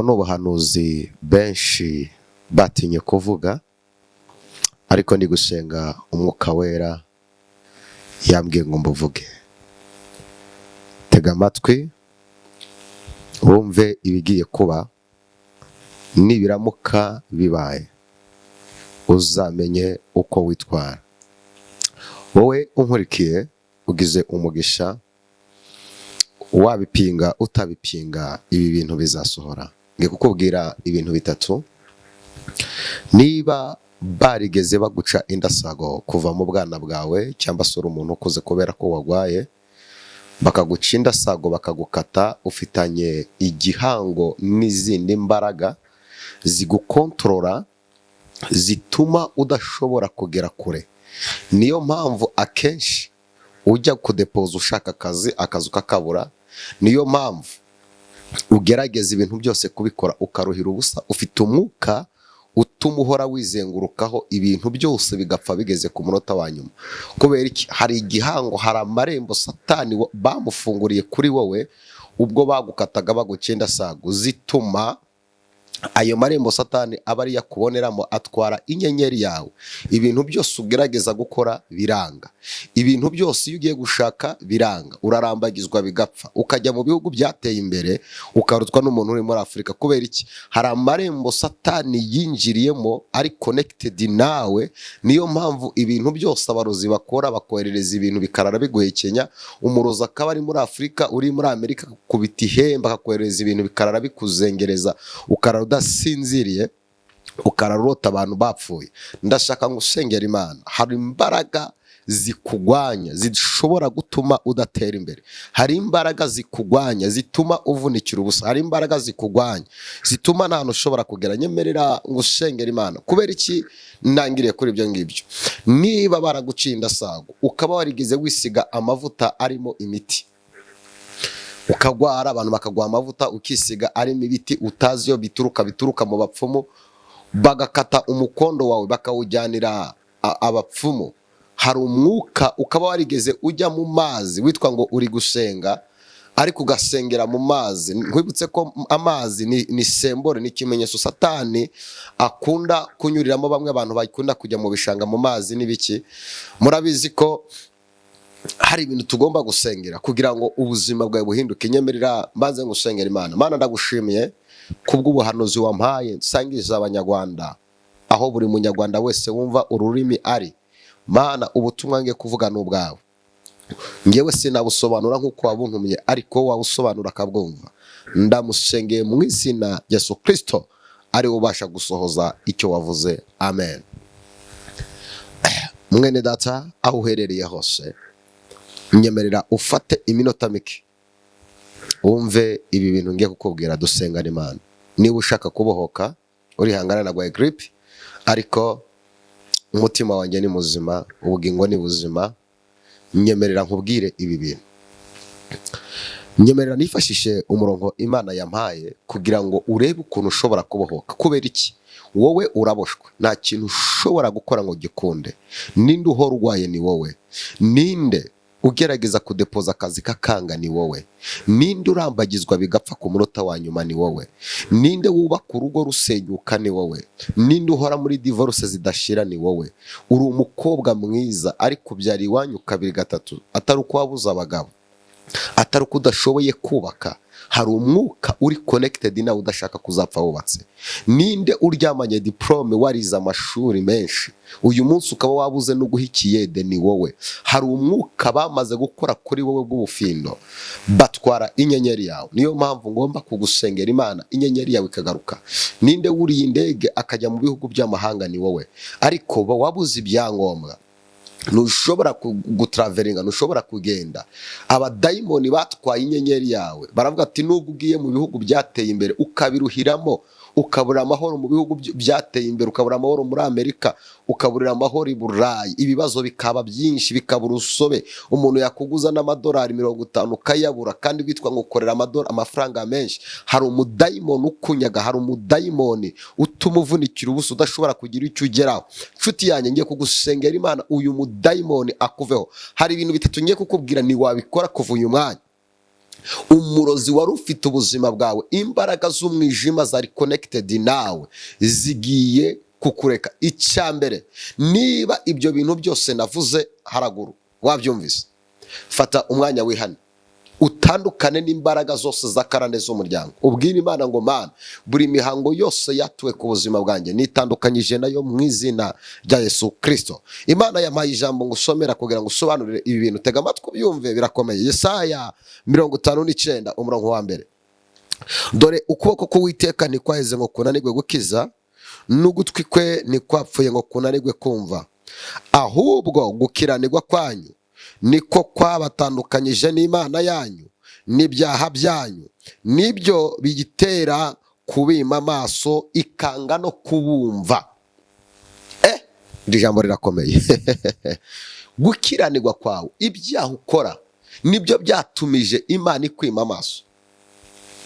Ubu ni ubuhanuzi benshi batinye kuvuga, ariko ndi gusenga, Umwuka Wera yambwiye ngo mbuvuge. Tega amatwi wumve ibigiye kuba. Nibiramuka bibaye, uzamenye uko witwara. Wowe unkurikiye, ugize umugisha. Wabipinga utabipinga, ibi bintu bizasohora. Ngiye kukubwira ibintu bitatu. Niba barigeze baguca indasago kuva mu bwana bwawe, cyangwa se uri umuntu ukuze, kubera ko wagwaye bakaguca indasago, bakagukata, ufitanye igihango n'izindi mbaraga zigukontorora, zituma udashobora kugera kure. Niyo mpamvu akenshi ujya kudepoza ushaka akazi, akazi ukakabura. Niyo mpamvu ugerageza ibintu byose kubikora ukaruhira ubusa. Ufite umwuka utuma uhora wizengurukaho, ibintu byose bigapfa bigeze ku munota wa nyuma. Kubera iki? Hari igihango, hari amarembo Satani bamufunguriye kuri wowe ubwo bagukataga, baguca indasago, zituma ayo marembo Satani aba ariyo akuboneramo, atwara inyenyeri yawe. Ibintu byose ugerageza gukora biranga. Ibintu byose iyo ugiye gushaka biranga, urarambagizwa bigapfa, ukajya mu bihugu byateye imbere ukarutwa n'umuntu uri muri Afurika. Kubera iki? Hari amarembo Satani yinjiriyemo ari connected nawe. Niyo mpamvu ibintu byose abarozi bakora, bakoherereza ibintu bikarara biguhekenya. Umurozi akaba ari muri Afurika, uri muri Amerika, akakubita ihembe, akakoherereza ibintu bikarara bikuzengereza, ukarara udasinziriye, ukarara urota abantu bapfuye. Ndashaka ngo usengere Imana. Hari imbaraga zikugwanya zishobora gutuma udatera imbere. Hari imbaraga zikugwanya zituma uvunikira ubusa. Hari imbaraga zikugwanya zituma nta hantu ushobora kugera. Nyemerera ngo usengere Imana. Kubera iki ntangiriye kuri ibyo ngibyo? Niba baraguciye indasago, ukaba warigeze wisiga amavuta arimo imiti, ukagwara, abantu bakaguha amavuta ukisiga arimo ibiti utazi iyo bituruka, bituruka mu bapfumu, bagakata umukondo wawe bakawujyanira abapfumu, hari umwuka. Ukaba warigeze ujya mu mazi witwa ngo uri gusenga, ariko ugasengera mu mazi. Nkwibutse ko amazi ni symbole, ni ikimenyetso Satani akunda kunyuriramo. Bamwe, abantu bakunda kujya mu bishanga, mu mazi n'ibiki, murabizi ko hari ibintu tugomba gusengera kugira ngo ubuzima bwawe buhinduke. Nyemerera mbanze ngusengera Imana. Mana, ndagushimiye kubw'ubuhanuzi wampaye nsangiza Abanyarwanda, aho buri Munyarwanda wese wumva ururimi ari. Mana, ubutumwa ngiye kuvuga ni ubwawe. Ngewe sinabusobanura nk'uko wabuntumye, ariko wawusobanura akabwumva. Ndamusengeye mu izina rya Yesu Kirisito, ari we ubasha gusohoza icyo wavuze. Amen. Mwene data, aho uherereye hose, nyemerera ufate iminota mike wumve ibi bintu ngiye kukubwira. Dusengana Imana. Niba ushaka kubohoka, urihangana na giripe, ariko umutima wanjye ni muzima, ubugingo ni buzima. Nyemerera nkubwire ibi bintu. Nyemerera nifashishe umurongo Imana yampaye kugira ngo urebe ukuntu ushobora kubohoka. Kubera iki? Wowe uraboshwe, nta kintu ushobora gukora ngo gikunde. Ninde uhora urwaye? Ni wowe. Ninde ugerageza kudepoza akazi kakanga? Ni wowe. Ninde urambagizwa bigapfa ku munota wa nyuma? Ni wowe. Ninde wubaka urugo rusenyuka? Ni wowe. Ninde uhora muri divorce zidashira? Ni wowe. Uri umukobwa mwiza, ariko ubyara iwanyu kabiri, gatatu, atari uko wabuze abagabo, atari uko udashoboye kubaka. Hari umwuka uri connected nawe udashaka kuzapfa wubatse. Ninde uryamanye diplôme, warize amashuri menshi, uyu munsi ukaba wabuze no guha ikiyede? Ni wowe. Hari umwuka bamaze gukora kuri wowe bw'ubufindo, batwara inyenyeri yawe. Niyo mpamvu ngomba kugusengera Imana, inyenyeri yawe ikagaruka. Ninde wuriye indege akajya mu bihugu by'amahanga? Ni wowe. Ariko wabuze ibyangombwa, ntushobora gutravelinga, ntushobora kugenda. Abadayimoni batwaye inyenyeri yawe. Baravuga ati: "Nubwo ugiye mu bihugu byateye imbere, ukabiruhiramo, ukabura amahoro mu bihugu byateye imbere, ukabura amahoro muri Amerika, ukaburira amahoro i Burayi, ibibazo bikaba byinshi, bikabura urusobe, umuntu yakuguza n'amadolari 50 ukayabura, kandi witwa ngo ukorera amafaranga menshi." Hari umudayimoni ukunyaga, hari umudayimoni utuma uvunikira ubusa, udashobora kugira icyo ugeraho. Nshuti yanjye, ngiye kugusengera Imana, uyu mudayimoni akuveho. Hari ibintu bitatu ngiye kukubwira, ntiwabikora kuva uyu mwanya. Umurozi wari ufite ubuzima bwawe, imbaraga z'umwijima zari connected nawe zigiye kukureka. Icya mbere, niba ibyo bintu byose navuze haraguru wabyumvise, fata umwanya wihane, utandukane n'imbaraga zose z'akarande z'umuryango. Ubwire Imana ngo: "Mana, buri mihango yose yatuwe ku buzima bwanjye nitandukanyije nayo mu izina rya Yesu Kirisito." Imana yampaye ijambo ngo usomera kugira ngo usobanurire ibi bintu. Tega amatwi ubyumve, birakomeye. Yesaya 59, umurongo wa mbere: "Dore ukuboko k'Uwiteka ntikwaheze ngo kunanirwe gukiza, n'ugutwi kwe ntikwapfuye ngo kunanirwe kumva. Ahubwo gukiranirwa kwanyu niko kwabatandukanyije n'Imana yanyu, n'ibyaha byanyu nibyo biyitera kubima amaso, ikanga no kubumva." Iri jambo rirakomeye. Gukiranirwa kwawe, ibyaha ukora, nibyo byatumije Imana ikwima amaso,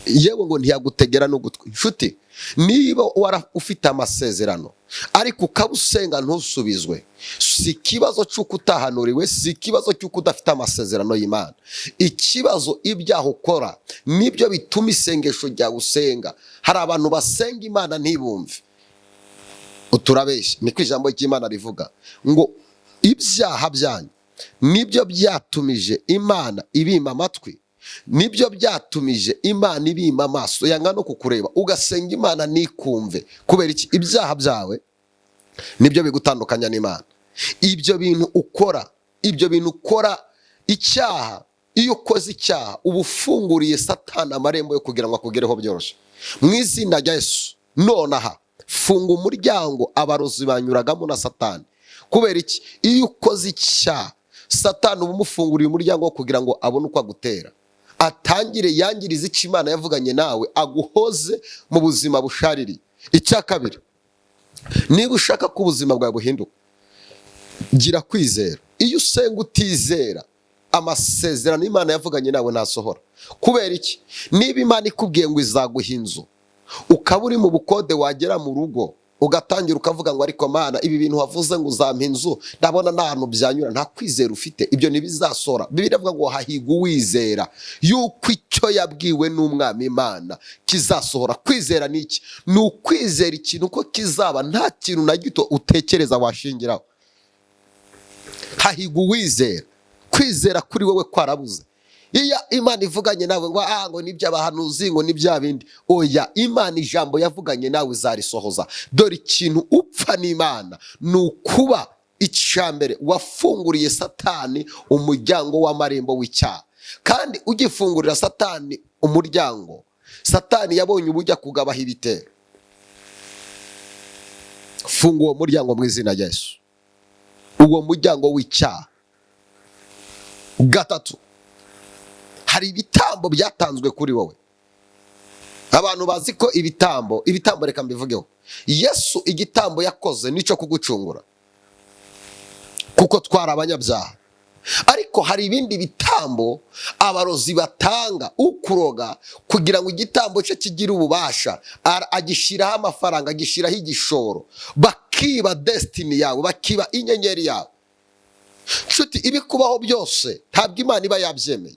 yewe ngo ntiyagutegera n'ugutwi. Inshuti, niba wara ufite amasezerano ariko ukaba usenga ntusubizwe, si ikibazo cy'uko utahanuriwe, si ikibazo cy'uko udafite amasezerano y'Imana. Ikibazo, ibyaha ukora nibyo bituma isengesho ryawe usenga. Hari abantu basenga Imana ntibumve. Uturabeshya. Niko ijambo ry'Imana rivuga ngo: "Ibyaha byanyu nibyo byatumije Imana ibima amatwi, nibyo byatumije Imana ibima amaso, yanga no kukureba, ugasenga Imana ntikumve." Kubera iki? Ibyaha byawe nibyo bigutandukanya n'Imana. Ibyo bintu ukora, ibyo bintu ukora, icyaha, iyo ukoze icyaha uba ufunguriye Satani amarembo yo kugira ngo akugereho byoroshye. Mu izina rya Yesu, nonaha funga umuryango abarozi banyuragamo na Satani. Kubera iki? Iyo ukoze icyaha, Satani uba umufunguriye umuryango wo kugira ngo abone uko agutera, atangire yangirize icyo Imana yavuganye nawe, aguhoze mu buzima bushaririye. Icya kabiri, niba ushaka ko ubuzima bwawe buhinduka, gira kwizera. Iyo usenga utizera, amasezerano Imana yavuganye nawe ntasohora. Kubera iki? Niba Imana ikubwiye ngo izaguha inzu, ukaba uri mu bukode, wagera mu rugo ugatangira ukavuga ngo: "Ariko Mana, ibi bintu wavuze ngo uzampa inzu, ndabona nta hantu byanyura," nta kwizera ufite, ibyo ntibizasohora. Bibiliya ivuga ngo: "Hahigwa uwizera yuko icyo yabwiwe n'Umwami Imana kizasohora." Kwizera ni iki? Ni ukwizera ikintu ko kizaba, nta kintu na gito utekereza washingiraho. Hahigwa uwizera. Kwizera kuri wowe kwarabuze. Iyo Imana ivuganye nawe ngo ngo n'iby'abahanuzi, ngo ni bya bindi, oya. Imana ijambo yavuganye nawe izarisohoza. Dore ikintu upfa n'Imana ni ukuba, icya mbere, wafunguriye Satani umuryango w'amarembo w'icyaha. Kandi ugifungurira Satani umuryango, Satani yabonye uburyo akugabaho ibitero. Funga uwo muryango mu izina rya Yesu, uwo muryango w'icyaha. Gatatu, hari ibitambo byatanzwe kuri wowe. Abantu bazi ko ibitambo, ibitambo, reka mbivugeho. Yesu igitambo yakoze nicyo kugucungura, kuko twari abanyabyaha. Ariko hari ibindi bitambo abarozi batanga. Ukuroga, kugira ngo igitambo cye kigire ububasha, agishyiraho amafaranga, agishyiraho igishoro, bakiba destiny yawe, bakiba inyenyeri yawe. Nshuti, ibikubaho byose ntabwo Imana iba yabyemeye,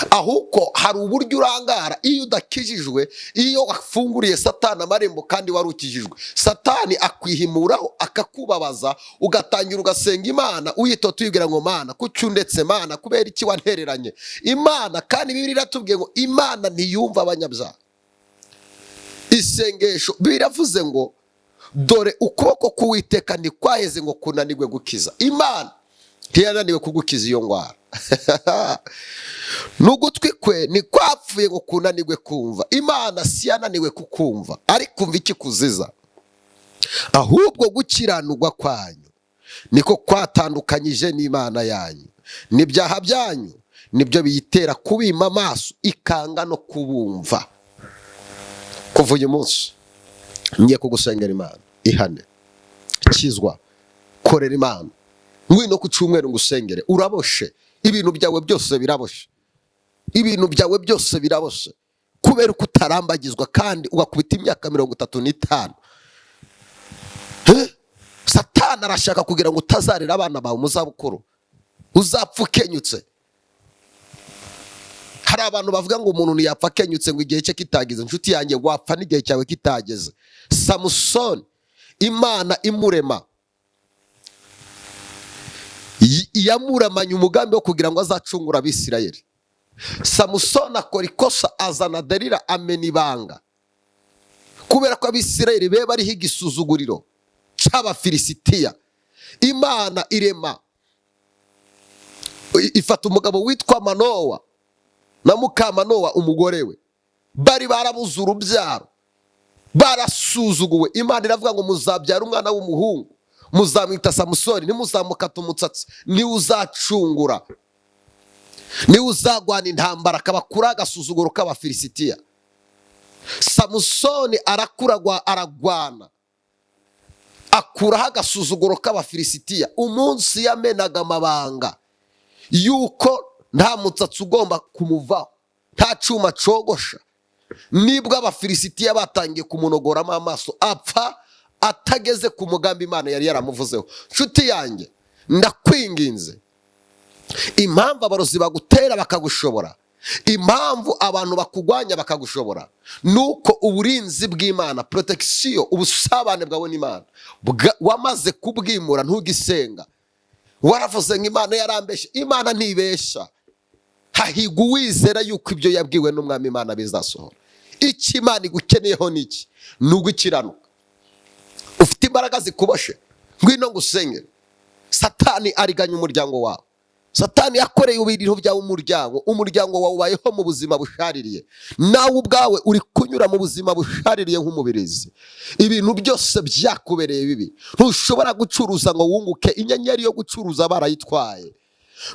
ahubwo hari uburyo urangara iyo udakijijwe. Iyo wafunguriye Satani amarembo kandi wari ukijijwe, Satani akwihimuraho, akakubabaza, ugatangira ugasenga Imana uyitota, uyibwira ngo: "Mana, kuki undetse? Mana, kubera iki wantereranye?" Imana kandi, Bibiliya iratubwiye ngo Imana ntiyumva abanyabyaha isengesho. Biravuze ngo: "Dore ukuboko k'Uwiteka ntikwaheze ngo kunanirwe gukiza." Imana ntiyananiwe kugukiza iyo ndwara. N'ugutwi kwe ntikwapfuye ngo kunanirwe kumva. Imana si yananiwe kukumva, ariko umva ikikuziza: "Ahubwo gukiranurwa kwanyu niko kwatandukanyije n'Imana yanyu, n'ibyaha byanyu nibyo biyitera kubima amaso, ikanga no kubumva." Kuva uyu munsi ngiye kugusengera Imana. Ihane, kizwa, korera Imana. Ngwino ku cyumweru ngusengere. Uraboshe, ibintu byawe byose biraboshe, ibintu byawe byose biraboshe kubera ko utarambagizwa kandi ugakubita imyaka 35. Eh? Satani arashaka kugira ngo utazarera abana bawe mu zabukuru, uzapfa ukenyutse. Hari abantu basenga Imana ntibumve. Hari abantu bavuga ngo umuntu ntiyapfa akenyutse, ngo igihe cye kitageze. Inshuti yanjye, wapfa n'igihe cyawe kitageze. Samusoni, Imana imurema, yamuramanye umugambi wo kugira ngo azacungure Abisirayeli. Samusoni akora ikosa, azana Delila, amena ibanga, kubera ko Abisirayeli be bariho igisuzuguriro cy'Abafilisitiya. Imana irema, ifata umugabo witwa Manowa na mukamanowa umugore we, bari barabuze urubyaro, barasuzuguwe. Imana iravuga ngo: "Muzabyara umwana w'umuhungu, muzamwita Samusoni, ntimuzamukata umutsatsi, niwe uzacungura, niwe uzagwana intambara akabakura agasuzuguro k'Abafilisitiya." Samusoni arakuragwa, aragwana, akuraho agasuzuguro k'Abafilisitiya. Umunsi yamenaga amabanga yuko nta mutsatsi ugomba kumuvaho, nta cyuma cogosha, nibwo Abafilisitiya batangiye kumunogoramo amaso, apfa atageze ku mugambi Imana yari yaramuvuzeho. Nshuti yanjye, ndakwinginze, impamvu abarozi bagutera bakagushobora, impamvu abantu bakugwanya bakagushobora, ni uko uburinzi bw'Imana, protection, ubusabane bwawe n'Imana wamaze kubwimura, ntugisenga. Waravuze ngo Imana yarambeshye. Imana ntibesha. Hahigwa uwizera yuko ibyo yabwiwe n'Umwami Imana bizasohora. Icyo Imana igukeneyeho ni iki? Ni ugukiranuka. Ufite imbaraga zikuboshe, ngwino ngusengere. Satani ariganya umuryango wawe, Satani yakoreye ibintu byawe umuryango, umuryango wawe ubayeho mu buzima bushaririye, nawe ubwawe uri kunyura mu buzima bushaririye nk'umubirizi. Ibintu byose byakubereye bibi, ntushobora gucuruza ngo wunguke, inyenyeri yo gucuruza barayitwaye.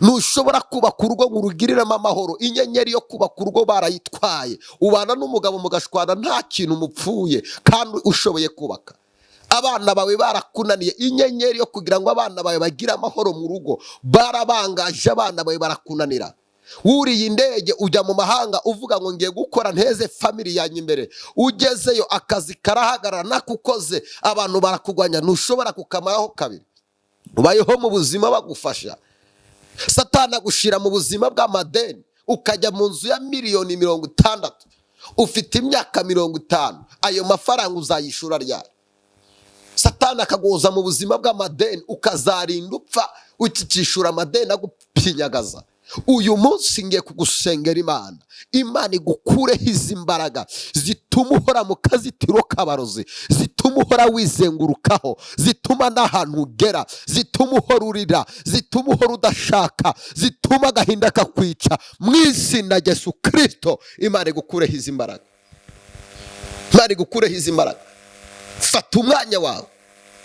Ntushobora kubaka urugo ngo urugiriremo amahoro, inyenyeri yo kubaka urugo barayitwaye. Ubana n'umugabo mugashwana nta kintu mupfuye kandi ushoboye kubaka. Abana bawe barakunaniye, inyenyeri yo kugira ngo abana bawe bagire amahoro mu rugo barabangaje, abana bawe barakunanira. Wuriye indege ujya mu mahanga, uvuga ngo ngiye gukora nteze family yanjye imbere. Ugezeyo akazi karahagarara, nakukoze, abantu barakugwanya, ntushobora kukamaraho kabiri. Ubayeho mu buzima bagufasha. Satani agushira mu buzima bw'amadeni, ukajya mu nzu ya miliyoni 60, ufite imyaka 50. Ayo mafaranga uzayishura ryari? Satani akaguhoza mu buzima bw'amadeni, ukazarinda upfa ukikishura amadeni agupinyagaza. Uyu munsi ngiye kugusengera Imana, Imana igukureho izi mbaraga zituma uhora mu kazitiro k'abarozi, zituma uhora wizengurukaho, zituma n'ahantu ugera, zituma uhora urira, zituma uhora udashaka, zituma agahinda kakwica. Mu izina rya Yesu Kirisito, Imana igukureho izi mbaraga, Imana igukureho izi mbaraga. Fata umwanya wawe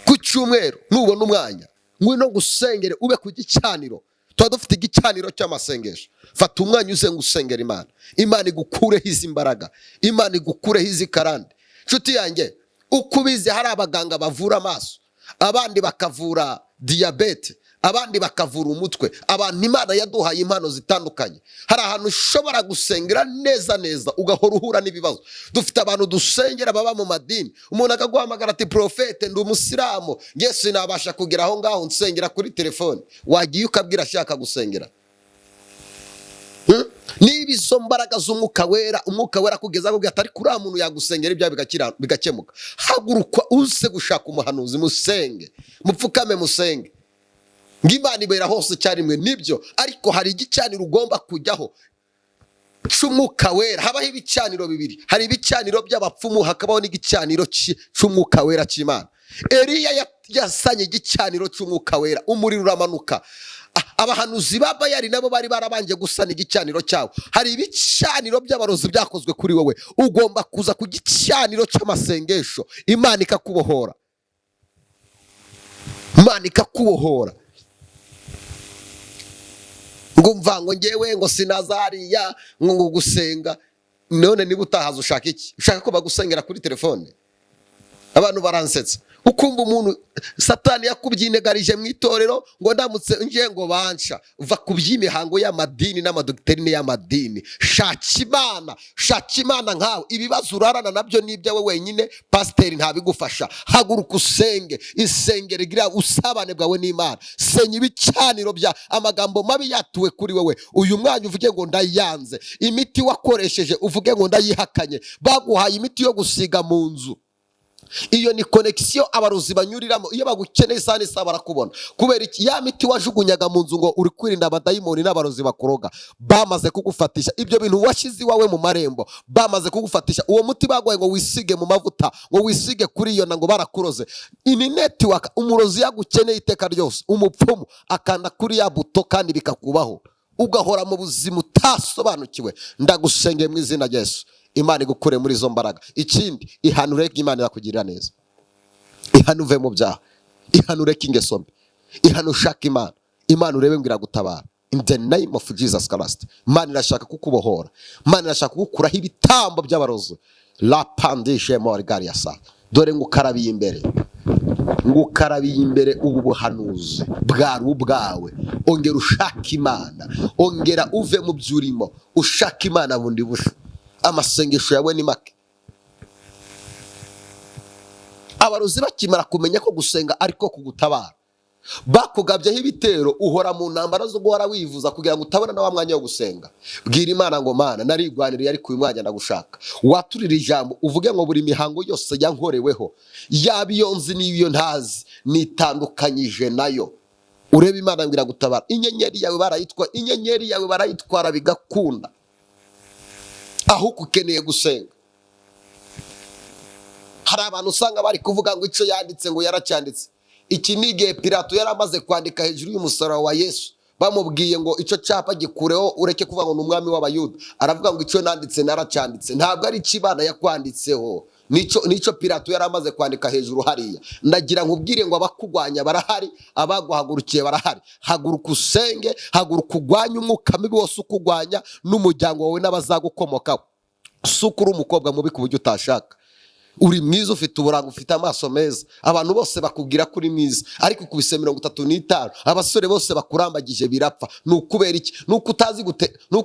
ku cyumweru, nubona umwanya ngwino gusengere, ube ku gicaniro. Tuba dufite igicaniro cy'amasengesho. Fata umwanya uze gusengera Imana, Imana igukureho izi mbaraga, Imana igukureho izi karande. Nshuti yanjye, uko ubizi, hari abaganga bavura amaso, abandi bakavura diyabete, abandi bakavura umutwe. Abantu Imana yaduhaye impano zitandukanye. Hari ahantu ushobora gusengera neza neza ugahora uhura n'ibibazo. Dufite abantu dusengera baba mu madini, umuntu akaguhamagara ati: "Prophète, ndi umusilamu, nge sinabasha kugera aho ngaho, nsengera kuri telefone." Wagiye ukabwira ashaka gusengera? Niba izo mbaraga z'Umwuka Wera, Umwuka Wera akugeza akubwira ati: "Ariko uriya muntu yagusengera ibyaha bigakemuka," haguruka uze gushaka umuhanuzi, musenge, mupfukame musenge. Ngo Imana ibera hose icyarimwe, nibyo, ariko hari igicaniro ugomba kujyaho cy'Umwuka Wera. Habaho ibicaniro bibiri: hari ibicaniro by'abapfumu, hakabaho n'igicaniro cy'Umwuka Wera cy'Imana. Eliya yasanye igicaniro cy'Umwuka Wera, umuriro uramanuka. Abahanuzi ba Bayari nabo bari barabanje gusana igicaniro cyabo. Hari ibicaniro by'abarozi byakozwe kuri wowe, ugomba kuza ku gicaniro cy'amasengesho, Imana ikakubohora, Imana ikakubohora. Ngo mva ngo ngewe ngo sinaza hariya ngo gusenga. None niba utahaza ushaka iki? Ushaka ko bagusengera kuri telefone? Abantu baransetsa. Ukumva umuntu Satani yakubyinegarije mu itorero ngo ndamutse ngiye ngo banca. Va ku by'imihango y'amadini n'amadoctrine y'amadini. Shaka Imana, shaka Imana nkawe. Ibibazo urarana nabyo ni ibyawe wenyine, pasiteri ntabigufasha. Haguruka usenge, isengere, gira usabane bwawe n'Imana. Senya ibicaniro bya amagambo mabi yatuwe kuri wowe. Uyu mwanya uvuge ngo ndayanze. Imiti wakoresheje uvuge ngo ndayihakanye. Baguhaye imiti yo gusiga mu nzu, iyo ni connexion abarozi banyuriramo. Iyo bagukeneye isaha n'isaha barakubona. Kubera iki? Ya miti wajugunyaga mu nzu ngo uri kwirinda abadayimoni n'abarozi bakuroga, bamaze kugufatisha. Ibyo bintu washyize iwawe mu marembo, bamaze kugufatisha. Uwo muti baguhaye ngo wisige mu mavuta, ngo wisige kuri iyo na ngo barakuroze, ini network. Umurozi yagukeneye iteka ryose, umupfumu akanda kuri ya bouton kandi bikakubaho, ugahora mu buzima utasobanukiwe. Ndagusengeye mu izina rya Yesu, Imana igukure muri izo mbaraga. Ikindi, ihanure ko Imana irakugirira neza. Ihane uve mu byaha, ihane ureke ingeso mbi, ihane ushaka Imana. Imana urebe ngo iragutabara. In the name of Jesus Christ, Imana irashaka kukubohora, Imana irashaka kugukuraho ibitambo by'abarozi. La pandishe morgariasa. Dore ngukarabiye imbere, ngukarabiye imbere. Ubu buhanuzi bwari ubwawe. Ongera ushaka Imana, ongera uve mu byo urimo, ushaka Imana bundi busha. Amasengesho yawe ni make. Abarozi bakimara kumenya ko gusenga ariko kugutabara, bakugabyeho ibitero. Uhora mu ntambara zo guhora wivuza kugira ngo utabona na wa mwanya wo gusenga. Bwira Imana ngo: "Mana, narigwaniriye, ariko uyu mwanya ndagushaka." Waturira ijambo uvuge ngo: "Buri mihango yose yankoreweho, yaba iyo nzi n'iyo ntazi, nitandukanyije nayo." Urebe Imana ngo iragutabara. Inyenyeri yawe barayitwara, inyenyeri yawe barayitwara bigakunda, ahubwo ukeneye gusenga. Hari abantu usanga bari kuvuga ngo icyo yanditse ngo yaracyanditse. Iki ni igihe Pilato yari amaze kwandika hejuru y'umusaraba wa Yesu. Bamubwiye ngo icyo cyapa gikureho, ureke kuvuga ngo ni umwami w'Abayuda. Aravuga ngo icyo nanditse naracyanditse. Ntabwo ari icyo Imana yakwanditseho, nicyo Pilato yari amaze kwandika hejuru hariya. Ndagira nkubwire ngo abakugwanya barahari, abaguhagurukiye barahari. Haguruka usenge, haguruka ugwanye umwuka mibi wose ukugwanya n'umuryango wawe n'abazagukomokaho. Si uko uri umukobwa mubi ku buryo utashaka. Uri mwiza, ufite uburanga, ufite amaso meza, abantu bose bakubwira ko uri mwiza, ariko ukubise 35, abasore bose bakurambagije birapfa. Ni ukubera iki? Ni uko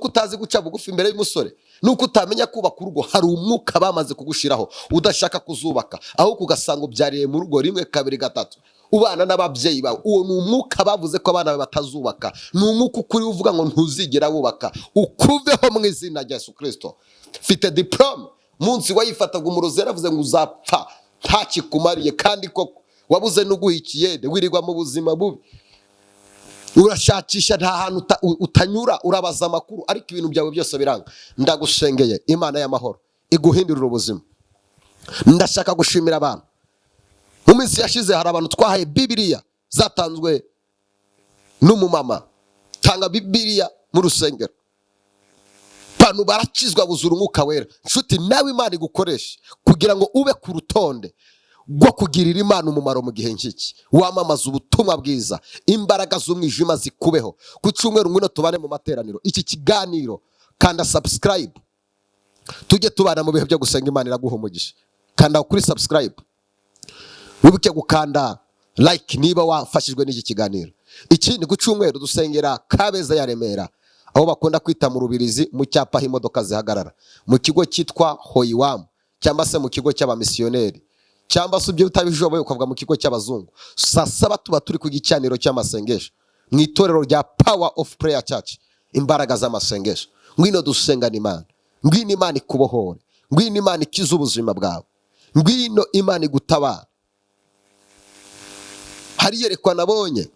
utazi guca bugufi imbere y'umusore? Ni uko utamenya kubaka urugo? Hari umwuka bamaze kugushiraho udashaka kuzubaka, ahubwo ugasanga ubyariye mu rugo rimwe, kabiri, gatatu, ubana n'ababyeyi bawe. Uwo ni umwuka bavuze ko abana bawe batazubaka. Ni umwuka ukuri uvuga ngo ntuzigera wubaka. Ukuveho mu izina rya Yesu Kirisito. Mfite diporome, munsi wayifataga umurozi yaravuze ngo uzapfa ntakikumariye, kandi koko wabuze n'uguha ikiyede. Wirirwa mu buzima bubi, urashakisha, nta hantu utanyura, urabaza amakuru, ariko ibintu byawe byose biranga. Ndagushengeye, Imana y'amahoro iguhindurira ubuzima. Ndashaka gushimira abantu. Mu minsi yashize hari abantu twahaye Bibiliya zatanzwe n'umumama. Tanga Bibiliya mu rusengero, abantu barakizwa, buzura Umwuka Wera. Nshuti, nawe Imana igukoreshe kugira ngo ube ku rutonde rwo kugirira Imana umumaro mu gihe nk'iki, wamamaza ubutumwa bwiza, imbaraga z'umwijima zikubeho. Ku cyumweru ngwino tubane mu materaniro. Iki kiganiro, kanda subscribe, tujye tubana mu bihe byo gusenga. Imana iraguha umugisha. Kanda kuri subscribe, wibuke gukanda like niba wafashijwe n'iki kiganiro. Ikindi, ku cyumweru dusengera Kabeza ya Remera, aho bakunda kwita mu Rubirizi, mu cyapa aho imodoka zihagarara, mu kigo cyitwa Hoyiwamu, cyangwa se mu kigo cy'abamisiyoneri, cyangwa se ibyo utabishoboye ukavuga mu kigo cy'abazungu. Saa 7 tuba turi ku gicaniro cy'amasengesho mu itorero rya Power of Prayer Church, imbaraga z'amasengesho. Ngwino dusengana Imana, ngwino Imana ikubohore, ngwino Imana ikize ubuzima bwawe, ngwino Imana igutabara. Hari iyerekwa nabonye,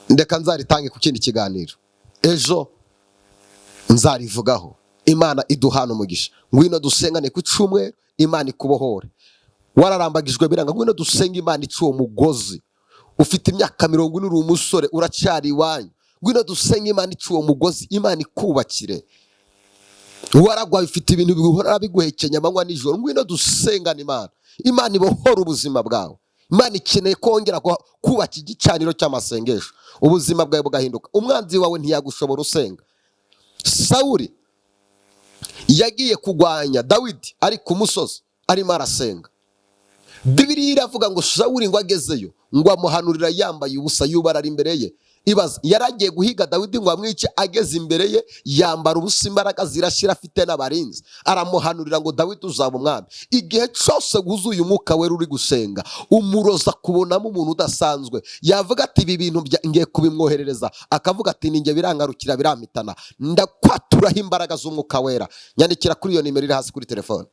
ndeka nzaritange ku kindi kiganiro ejo, nzarivugaho. Imana iduhana umugisha. Ngwino dusengane ku cyumweru, Imana ikubohore. Wararambagijwe biranga, ngwino dusenge Imana ica uwo mugozi. Ufite imyaka 40, uri umusore, uracyari iwanyu, ngwino dusenge Imana ica uwo mugozi, Imana ikubakire. Waragwaye, ufite ibintu bihora biguhekenya amanywa nijoro, ngwino dusengane Imana, Imana ibohora ubuzima bwawe. Imana ikeneye kongera kubaka igicaniro cy'amasengesho, ubuzima bwawe bugahinduka. Umwanzi wawe ntiyagushobora usenga. Sawuri yagiye kurwanya Dawidi ari ku musozi arimo arasenga. Bibiliya iravuga ngo Sawuli ngo agezeyo, ngo amuhanurira yambaye ubusa, yubarara imbere ye. Ibaza, yaragiye guhiga Dawidi ngo amwice, ageze imbere ye yambara ubusa, imbaraga zirashyira, afite n'abarinzi, aramuhanurira ngo: "Dawidi, uzaba umwami." Igihe cyose wuzuye Umwuka Wera, uri gusenga, umuroza kubonamo umuntu udasanzwe. Yavuga ati: "Ibi bintu ngiye kubimwoherereza," akavuga ati: "Ninjye birangarukira, birampitana." Ndakwaturaho imbaraga z'Umwuka Wera. Nyandikira kuri iyo nimero iri hasi kuri telefone,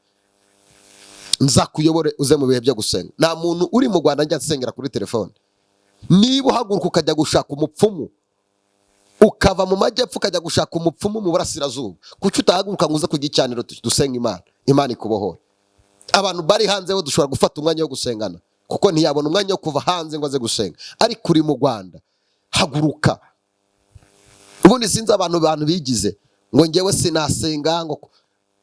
nzakuyobore uze mu bihe byo gusenga. Nta muntu uri mu Rwanda njya nsengera kuri telefone. Niba uhaguruka ukajya gushaka umupfumu, ukava mu majyepfo ukajya gushaka umupfumu mu burasirazuba, kuki utahaguruka ngo uze ku gicaniro dusenga Imana, Imana ikubohora? Abantu bari hanze bo dushobora gufata umwanya wo gusengana, kuko ntiyabona umwanya wo kuva hanze ngo aze gusenga. Ariko uri mu Rwanda, haguruka. Ubundi sinzi abantu bigize ngo ngewe sinasenga, ngo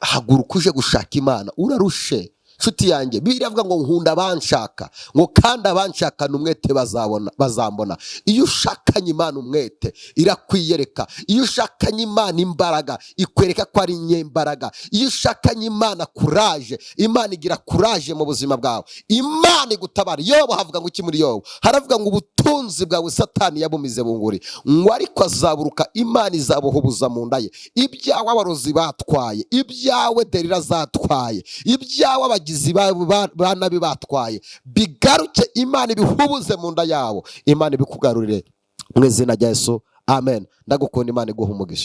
haguruka uje gushaka Imana. Urarushe, nshuti yanjye. Bibiliya iravuga ngo: "Nkunda abanshaka," ngo kandi abanshakana umwete bazabona, bazambona. Iyo ushakanye Imana umwete, irakwiyereka. Iyo ushakanye Imana imbaraga, ikwereka ko ari inyembaraga. Iyo ushakanye Imana courage, Imana igira courage mu buzima bwawe, Imana igutabara. Yobo, havuga ngo iki muri Yobo? Haravuga ngo ubutunzi bwawe Satani yabumize bunguri, ngo ariko azaburuka, Imana izabuhubuza mu nda ye. Ibyawe abarozi batwaye, ibyawe derira zatwaye, ibyawe abagizi ba nabi batwaye, bigaruke, Imana ibihubuze mu nda yabo, Imana ibikugarurire mu izina rya Yesu. Amen. Ndagukunda, Imana iguha umugisha.